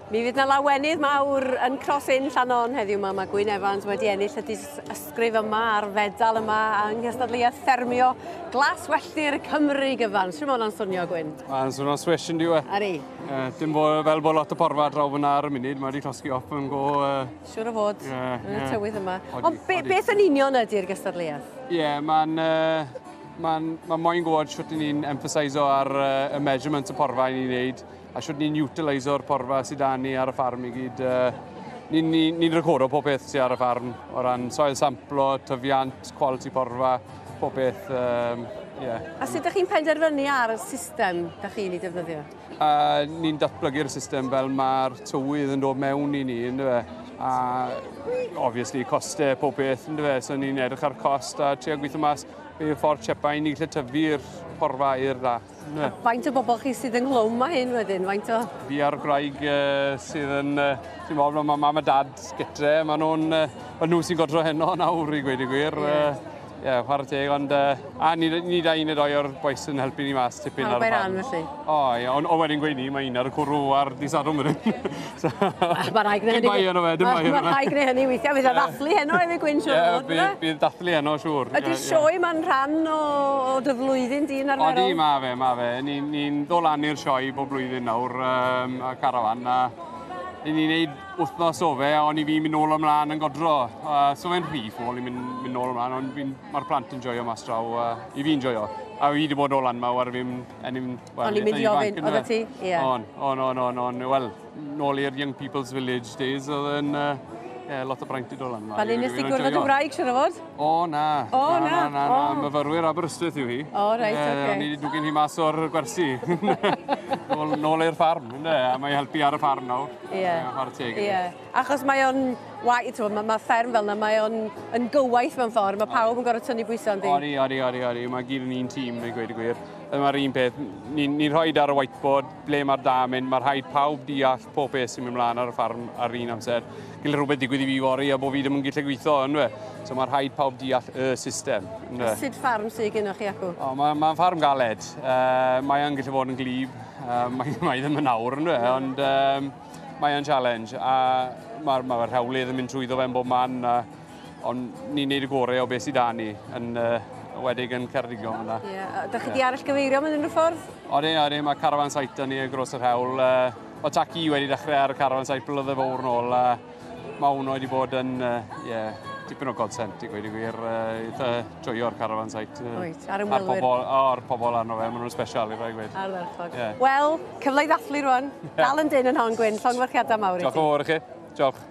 Mi fydd 'na lawenydd mawr yn Cross Inn Llanon heddiw 'ma. Mae Gwyn Evans wedi ennill y dystysgrif yma a'r fedal yma yng nghystadleuaeth ffermio glaswelltir Cymru gyfan. Shwt ma' hwnna'n swnio, Gwyn? Mae'n swnio'n swish yn dyw e? Ydi. Dim bo, fel bod lot o porfa draw fyna ar y munud, mae wedi llosgi off yn go... Siwr o fod, yn y tywydd yma. Ond be, beth yn union ydy'r gystadleuaeth? Ie, yeah, mae'n uh, ma ma moyn gwybod sut ni'n emphasiso ar y measurement y porfa i ni'n neud a shwt ni'n utiliso'r porfa sydd 'da ni ar y ffarm i gyd. Uh, ni'n ni, ni recordo pob peth sydd ar y ffarm o ran soil samplo, tyfiant, quality porfa, pob peth. Um, yeah. A sut ydych chi'n penderfynu ar y system ydych chi'n ei defnyddio? Ni'n datblygu'r system fel mae'r tywydd yn dod mewn i ni, ynddo fe? A obviously costau pob peth, ynddo fe? So ni'n edrych ar cost a trio gweithio mas be yw'r ffordd chepa i ni gallu tyfu'r porfa i'r dda. A faint o bobl chi sydd ynghlwm â hyn wedyn? Faint o... Fi a'r gwraig uh, sydd yn... Uh, ti'n meddwl, mae mam a dad gytre, maen nhw'n... Uh, ma nhw sy'n godro heno nawr i gweud y gwir. Yeah. Uh, yeah, chwarae teg, ond... Uh, a ni, ni da un neu doi o'r bois yn helpu ni mas tipyn ar y ran felly. O, ie, ond o wedyn gweud ni, mae un ar y cwrw ar di Sadwrn wedyn. So, mae rhaid gwneud hynny. Dim bai arno fe, dim bai arno fe. Mae rhaid gwneud hynny weithiau. Fydd y ddathlu heno hefyd Gwyn, siŵr o fod. Ie, bydd dathlu heno, siŵr. Ydy'r sioe ma'n rhan o, o dy flwyddyn di'n arferol? Odi, ma fe, ma fe. Ni'n ni ddod lan i'r sioe bob blwyddyn nawr, um, a carafan, a i ni'n neud wythnos o fe, ond i fi mynd nôl ymlaen yn godro. Uh, so fe'n rhy ffôl i mynd, mynd nôl ymlaen, ond mae'r plant yn joio mas draw, uh, i fi'n joio. A fi wedi bod nôl lan mawr, fi'n O'n O'n i'n mynd i ofyn, oedd ti? Ie. On, on, on, on, on. Wel, nôl i'r Young People's Village days, oedd yn... Uh, yeah, lot o braint i dod lan. Fan hyn nes ti gwrdd â dy wraig, siwr o fod? O, na. O, na. Na, na, na. Myfyrwyr Aberystwyth yw hi. O, reit, oce. Okay. O'n i wedi dwgyn hi mas o'r gwersi. nôl, nôl i'r ffarm, ynddo? A mae'n helpu ar y ffarm nawr. Ie. Yeah. Chwarae teg. Ie. Yeah. Achos mae o'n, waith, mae ma fferm fel yna, mae o'n yn gywaith mewn ffordd. Mae pawb yn gorfod tynnu bwysau, yndi? Odi, odi, odi, odi. Mae gyd yn un tîm, i gweud y gwir. Mae'r un peth, ni'n ni rhoi ar y whiteboard ble mae'r da yn mynd, mae rhaid pawb deall pob peth sy'n mynd mlaen ar y ffarm ar un amser. Gallai rhywbeth digwydd i fi fory a bod fi ddim yn gallu gweithio, yn we. So mae rhaid pawb deall y system. Yndyfe? Sut ffarm sydd gennych chi acw? O, mae'n ma ffarm galed. Uh, mae yn gallu bod yn glib. Uh, mae, mae ddim yn awr, yn we, ond um, mae yn challenge. A mae'r mae rhewlydd yn mynd trwyddo fe'n bob man. A, Ond ni'n neud y gorau o beth sydd 'da ni, yn uh, wedig yn Ceredigion fyna. Ie, yeah. Dych chi 'di arallgyfeirio mewn unrhyw ffordd? Odi, odi, mae caravan site 'da ni ar gros yr hewl. Uh, o taci wedi dechrau ar y caravan site blynydde fawr nôl, a mae hwnnw wedi bod yn, uh, yeah, dipyn o godsend i gweud y gwir, uh, eitha joio'r caravan site. Wyt, a'r ymwelwyr. A'r pobol, o'r pobol arno fe, maen nhw'n special i rai gweud. Ardderchog. Yeah. Wel, cyfle i ddathlu rwan. Dal yn dyn yn hon, Gwyn. Llongyfarchiadau mawr i ti. Diolch yn fawr i chi. Diolch.